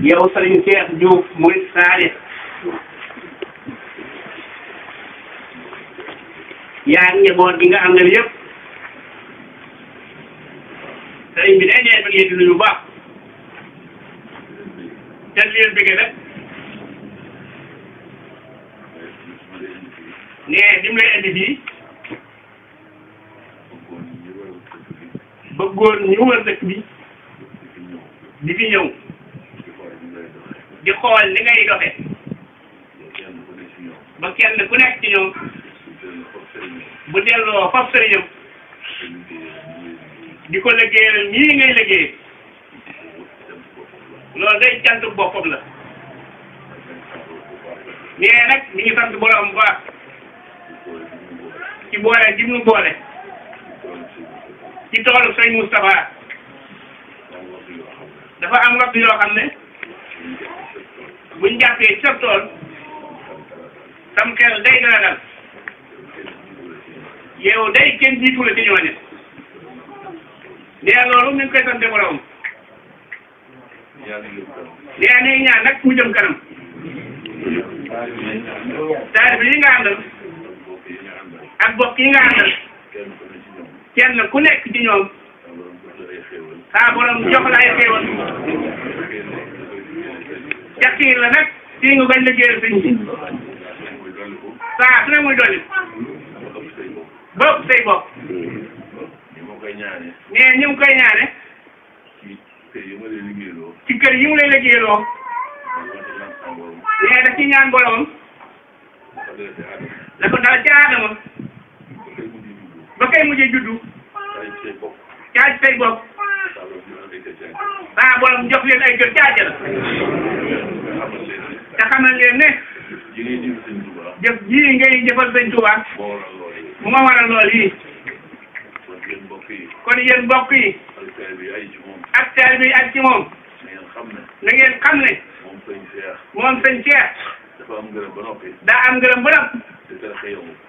yow Serigne Cheikh Diouf Murid Saalix yaa njaboot gi nga àndal yëpp Serigne bi day nee ba ngeen di nuyu bu baax te leen bëgg nag nee dim lay indi fii bëggoon ñu wër dëkk bi di fi ñëw di xool li ngay doxe ba kenn ku nekk ci ñoom bu delloo fab sëriñam di ko liggéeyal ñii ngay liggéey loolu day cant boppam la nee nag mi ngi sant borom bu baax ci boole jim nu boole ci toolu sëñ Moustapha dafa am waxtu yoo xam ne buñ jàppee sa tool sam xel day dana dal yow day kenn jiitu la ci ñooñu nee loolu ñu ngi koy sant borom nee ni ñaan nag mu jëm kanam taalibe yi nga àndal ak bokk yi nga àndal kenn ku nekk ci ñoom saa borom jox la ay xéewal jaxiir la nag fii nga bañ liggéeyal sëñ bi saa su ne muy dolli bopp say bopp nee ñu ngi koy ñaane ci kër yi mu lay liggéeyloo nee da ci ñaan boromam la ko dal ci aadama ba kay mujjee juddu caaj say bopp saa borom jox leen ay kër caajal te xamal leen ne jëf jii ngay jëfal sëñ Tuubaa moo waral lool yi kon yéen mbokk yi ak taalibe yi ak ci moom na ngeen xam ne moom sëñ Cheikh daa am ngërëm ba noppi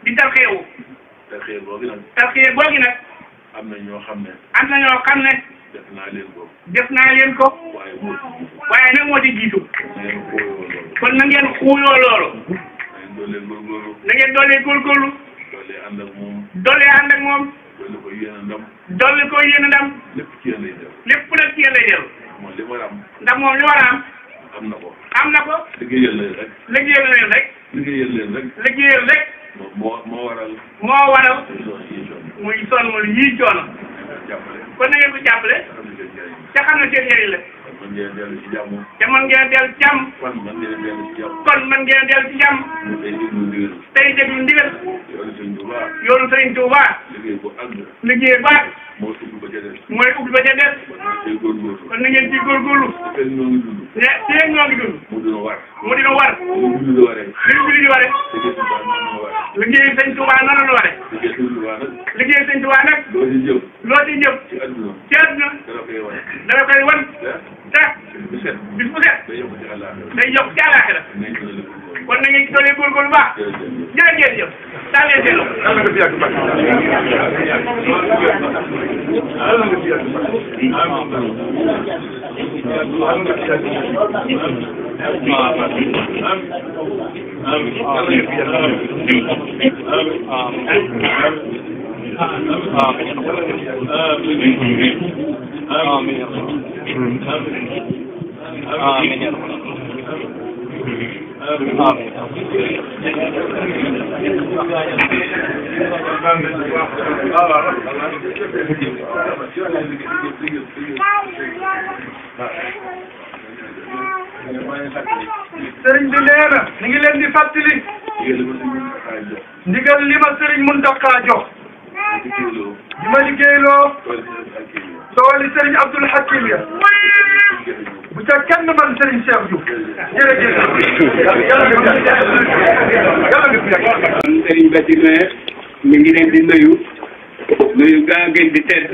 di tarxeewu tarxee boogi nag am na ñoo xam ne def naa leen ko waaye nag moo ci jiitu kon na ngeen xuuyoo loolu na ngeen doolee góorgóorlu doolee ànd ak moom dolli ko yéen a ndam lépp nag ci yéen lay dellu ndax moom li war a am na ko liggéeyal leen rek moo waral muy sonn yii coono kon na ngeen ko jàppale te xam ne seen njëriñ la te mën ngeen dellu ci jàmm kon mën ngeen dellu ci jàmm tey déglu ndigal yoonu Sëriñ Tuubaa liggéey baax mooy ubbi ba ca des kon na ngeen ciy góorgóorlu ne fii ñoo ngi dund mu dina war li ñu di ware liggéey Sëñ Tuubaa noonu la ware liggéey Sëñ Tuubaa nag loo ci jëf ci àdduna dana koy wan te bis bu set day yokk ci àllaaxira kon na ngeen ci doolee góorgóorlu baax jërëjëf daal leen seen loxo sëriñ bi nee na ni ngi leen di fàttali ndigal li ma sëriñ Muntaxa jox di ma liggéeyloo tooli sëriñ Abdul Hakim ya bu ca kenn man sëriñ Cheikh Diouf jërëjëf sëriñ Bassirou mi ngi leen di nuyu gaa ngeen di tedd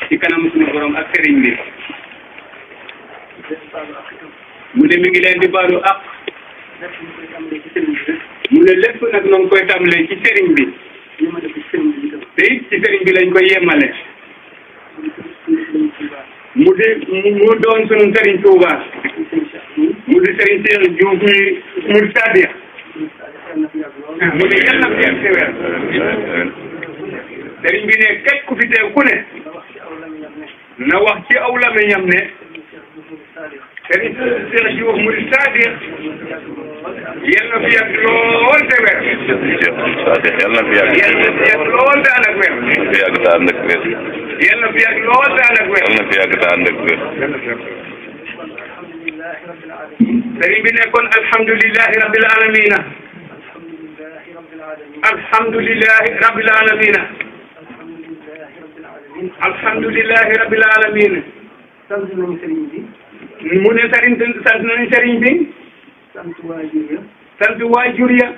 ci kanam suñu borom ak sëriñ bi mu ne mi ngi leen di baalu ak mu ne lépp nag noo ngi koy tàmbalee ci sëriñ bi te it ci sëriñ bi lañ koy yemale mu doon sunu sëriñ Tuuba mu di Serigne Cheikh Diouf mu di Sadio mu ne yal na fi yàgg te wér Serigne bi ne képp ku fi teew ku ne na wax ci aw lamiñam ne Serigne Cheikh Diouf mu di Sadio yal na fi yàgg lool te wér yal na fi yàgg lool te ànd ak wér yàgg te ànd ak wér yal na fi yàgg lool te ànd ak wér yal na fi yàgg te ànd ak wér Serigne bi ne kon alhamdulillahi rabbil alamina alhamdulillahi rabbil alamina alhamdulillahi rabbil alamina sant nañu sëriñ bi. mu ne Serigne sant nañu Serigne bi. sant waajur ya. sant waajur ya.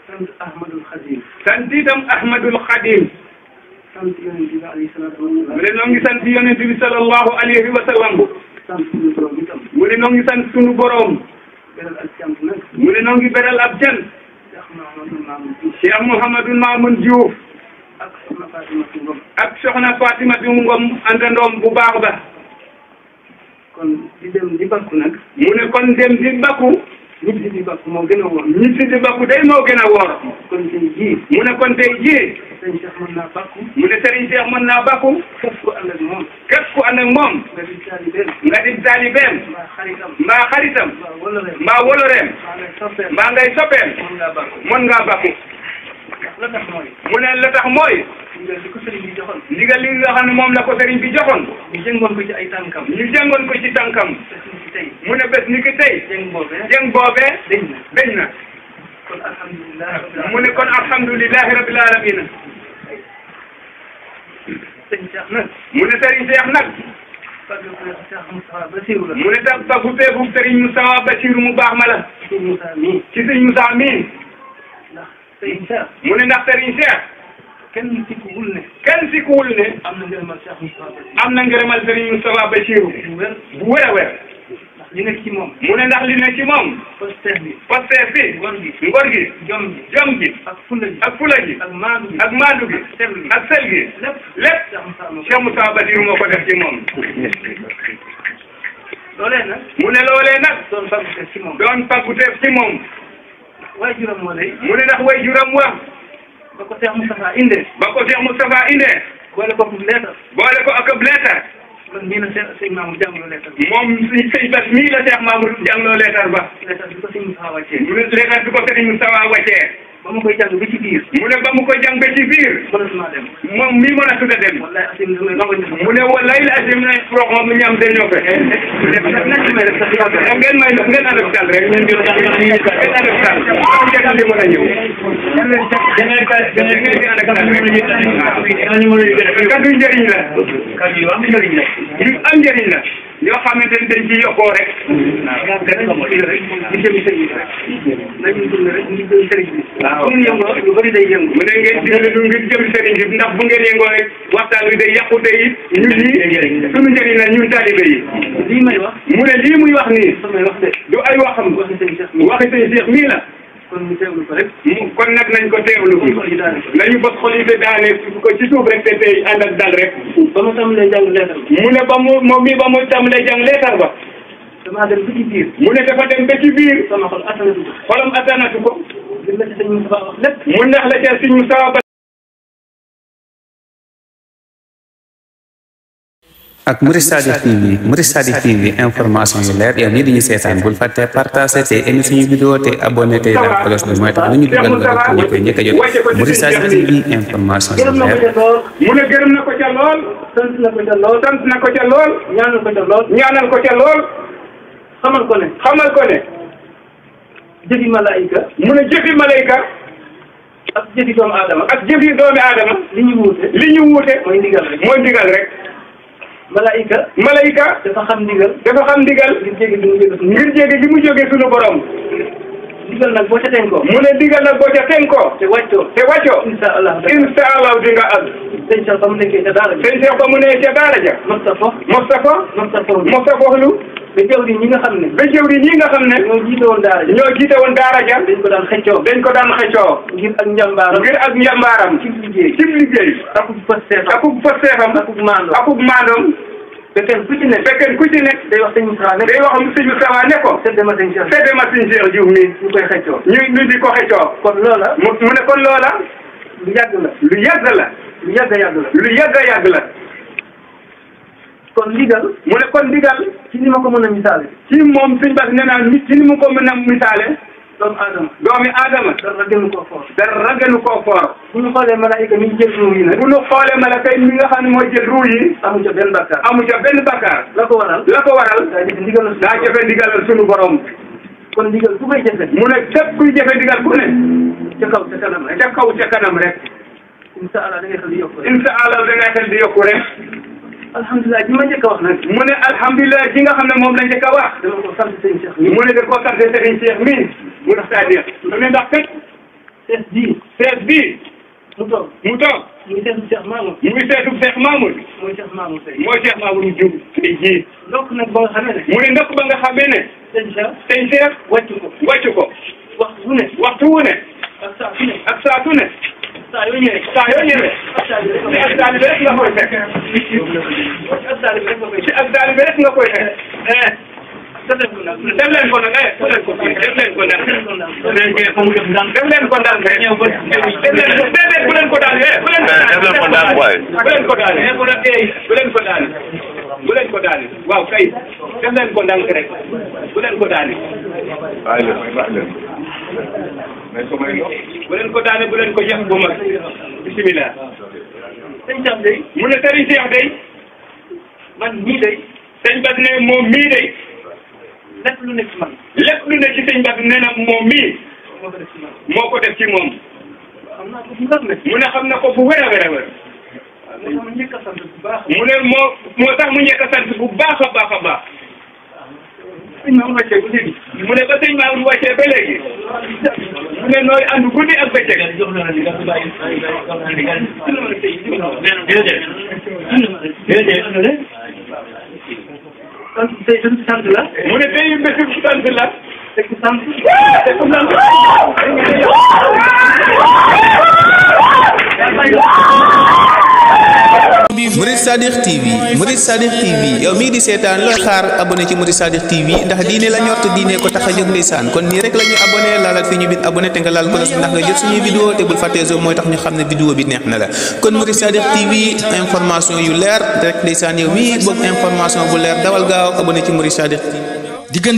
sant Ahmadul Khadim. sant itam Ahmadul Khadim. sant yonent bi alayhi salaatu wa salaam. mu ne noo ngi sant yonent bi sallallahu alayhi wa sallam. sant suñu borom itam. mu ne noo ngi sant suñu borom. beral ak cant nag. mu ne noo ngi beral ab cant. Cheikh Mouhamadou Mamoun Diouf. ak soxna Fatimatu Ngom. ak soxna Fatimatu Ngom àndandoom bu baax ba. kon di dem di bakku nag. mu ne kon dem di bakku. ñib si di bakku moo gën a wóor. ñib si di bakku day moo gën a wóor. kon tey jii. mu ne kon tey jii. sëñ Cheikh mën naa bakku. mu ne Serigne Cheikh mën naa bakku. képp ku ànd ak moom. képp ku ànd ak moom. nga di taalibeem. nga di taalibeem. mbaa xaritam. mbaa xaritam. mbaa woloreem. mbaa woloreem. mbaa ngay soppeem. mbaa ngay soppeem. mën ngaa bakku. mën ngaa bakku. la tax mooy. mu ne la tax mooy. ndigal li ko sëriñ bi joxoon. ndigal li nga xam ne moom la ko Serigne bi joxoon. ñu jëngoon ko ci ay tànkam. ñu jàngoon ko ci tànkam. tey. mu ne bés ni ki tey. jëng boobee. jëng boobee. dañ na. dañ na. kon alhamdulilah. mu ne kon alhamdulilahi rabbil alamin. sëñ Cheikh nag. mu ne Serigne Cheikh nag. Cheikh Moustapha Bassirou la. mu ne tam fagu feegu Serigne Moustapha Bassirou mu baax ma la. sëñ Moussa mii. ci sëñ Moussa mii. ndax sëñ Cheikh. mu ne ndax Serigne Cheikh. kenn sikkuwul ne. kenn sikkuwul ne. am na ngërëmal Cheikh Moustapha Bassirou. am na ngërëmal Serigne Moustapha Bassirou. bu wér. bu wér a wér. ndax li nekk ci moom. mu ne ndax li ne ci moom. posteef bi. posteef bi. ngor gi. ngor gi. jom gi. jom gi. ak fula gi. ak fula gi. ak maandu gi. ak maandu gi. sel gi. ak sel gi. lépp. lépp. Cheikh Moustapha Cheikh Moustapha Bassirou Bassirou. moo ko def ci moom. loolee nag. mu ne loolee nag. doon fagguteef ci moom. doon fagguteef ci moom. waaye juróom moo lay. mu ne ndax way juram wax. ba ko Cheikh Moustapha indee. ba ko Cheikh Moustapha indee. boole ko leetar. boole ko ak ab leetar. man mii la sëñ Mamour jàngaloo leetar. moom sëñ Bass mii la Cheikh Mamour jàngloo leetar ba. leetar bi ko sëñ Moustapha wàccee. mu ne leetar bi ko Serigne Moustapha wàccee. ba mu koy jàng ba ci biir. mu ne ba mu ko jàng ba ci biir. mënatuma dem. moom mii mën a tudd a dem. wallaay asim damay nangu ñu. mu ne wallaay la asim na roxo mi ñam de ñoo fe. ngeen may ngeen ànd ak dal rek. ngeen ànd ak dal. ngeen ànd mën a ñëw. kaddu njëriñ la. kaddu yi am njëriñ la. yu am njëriñ la. yoo xamante ni dañ ci yokkoo rek. nañu dund rek ñu jëm sëriñ bi. waaw bu ngeen yëngoo lu bëri day yëngu. mu ne ngeen digle lu ngir jëm sëriñ bi ndax bu ngeen yëngoo rek waxtaan wi day yàqu te it ñun ñii suñu njëriñ la ñun taalibe yi. lii may wax. mu ne lii muy wax nii. samay wax de. du ay waxam. waxi sëñ Cheikh mi. waxi sëñ Cheikh mii la. kon ñu teewlu ko rek. kon nag nañ ko teewlu. nañu bës xol yi te daane ko ci suuf rek te tey ànd ak dal rek. ba mu tàmbalee jàng leetar ba. mu ne ba mu moom mii ba mu tàmbalee jàng leetar ba. damaa dem ba ci biir. mu ne dafa dem ba ci biir. sama xol attanatu ko. xolam attanatu ko. li la ci sëñ Moustapha wax lépp. mu neex la ca sëñ Moustapha ak Murid Sadiq TV information yu leer yow ñii di ñu seetaan bul fàtte partager te aimé suñu vidéo te abonné te laal cloche bi mooy tax lu ñu dugal nga ñu koy njëkk a jot Murid Sadiq TV information yu leer. mu ne gërëm na ko ca lool. sant na ko ca lool. sant na ko ca lool. ñaanal ko ca lool. ñaanal ko ca lool. xamal ko ne. xamal ko ne. jëfi malaayika. mu ne jëfi malayka. ak jëfi doomu aadama. ak jëfi doomi aadama. li ñu wuute. li ñu wuute. mooy ndigal rek. mooy ndigal rek. malaayika. malayka. dafa xam ndigal. dafa xam ndigal. ngir jéggi bi mu jóge. ngir jéggi bi mu jógee suñu borom. ndigal nag boo ca tenkoo. mu ne ndigal nag boo ca tenkoo. te wàccoo. te wàccoo. incha allah. incha allah di nga àgg. sëñ Cheikh ba mu nekkee ca daara ja. sëñ Cheikh ba mu nee ca daara ja. Moustapha. Moustapha lu. ba jawri ñi nga xam ne. ba jëwri ñi nga xam ne. ñoo jiite woon daara ja. ñoo jiite woon daara ja. dañ ko daan xëccoo. dañ ko daan xëccoo. ngir ak njàmbaaram. ngir ak njàmbaaram. ci liggéey. ci liggéey. akub pasteefam. akub pasteefam. akub maandoom. akub maandoom. fekkee ku ci nekk day wax sëñ Moussa ne day wax sëñ Moussa ne ko sedd ma sëñ Cheikh sedd ma sëñ Cheikh Diouf mi ñu koy xëccoo ñu di ko xëccoo kon loola mu ne kon loola lu yàgg la lu yàgg la lu yàgg la lu yàgg la kon ndigal mu ne kon ndigal ci ni ma ko mën a misaale ci moom sëñ Bass nee naa ci ni mu ko mën a misaale doomi aadama dara gënu koo foor dara gënu koo foor bu ñu xoolee malaayika mi jël ruu yi nag bu ñu xoolee malaayika mi nga xam ne mooy jël ruu yi amu ca benn bakkaar la ko waral daa jëfe ndigalal sunu borom kon ndigal ku koy jëfe mu ne képp kuy jëfe ndigal ku ne ca kaw ca kanam rek incha allah da ngay xel di yokku rek incha allah da ngay xel di yokku rek alhamdulilah ji ma njëkk a wax nag mu ne alhamdulilah ji nga xam ne moom la njëkk a wax dama ko sant sëñ Cheikh mi mu ne da koo sant sëriñ Cheikh mi mu def c'est-à-dire mu ne ndax kat seet bii mu toog muy seetu Cheikh Mamour mooy Cheikh Mamour tey mooy Cheikh Mamour Diouf tey jii ndokk nag ba nga xamee ne mu ne ndokk ba nga xamee ne sëñ Cheikh wàccu ko waxtu wu ne ak saa su ne saa yoo ñëwee ci ak taalibe rek nga koy fekk ci ak taalibe rek nga koy fekk def leen ko nag def leen ko ndànk bu leen ko daal waaw kay def leen ko ndànk rek bu leen ko daal bu leen ko daane bu leen ko jax bu mag bisimilah sëñ Cheikh day mu ne sëriñ Cheikh day man mii day sëñ Bass ne moom mii day lépp lu nekk ci man ci sëñ Bass nee na moom mii moo ko def ci moom mu ne xam na ko bu wér a wér a wér mu ne moo tax mu njëkk a sant bu baax a baax a baax mu ne ba sëñ Maodo wàccee ba léegi mu ne nooy ànd guddi ak bëccëg sant la mu ne tey bésu sant la te ku sant Murid Sadiq TV yow mii di seetaan looy xaar abonné ci Murid Sadiq TV ndax diine la ñor te diine ko tax a jóg ndeysaan kon nii rek la ñuy abonné laalal fi ñu bind abonné te nga laal ko ndax nga jot suñuy vidéo te bul fàttee zo mooy tax ñu xam ne vidéo bi neex na la kon Murid Sadiq TV information yu leer rek ndeysaan yow mii bëgg information bu leer dawal gaaw abonné ci Murid Sadiq TV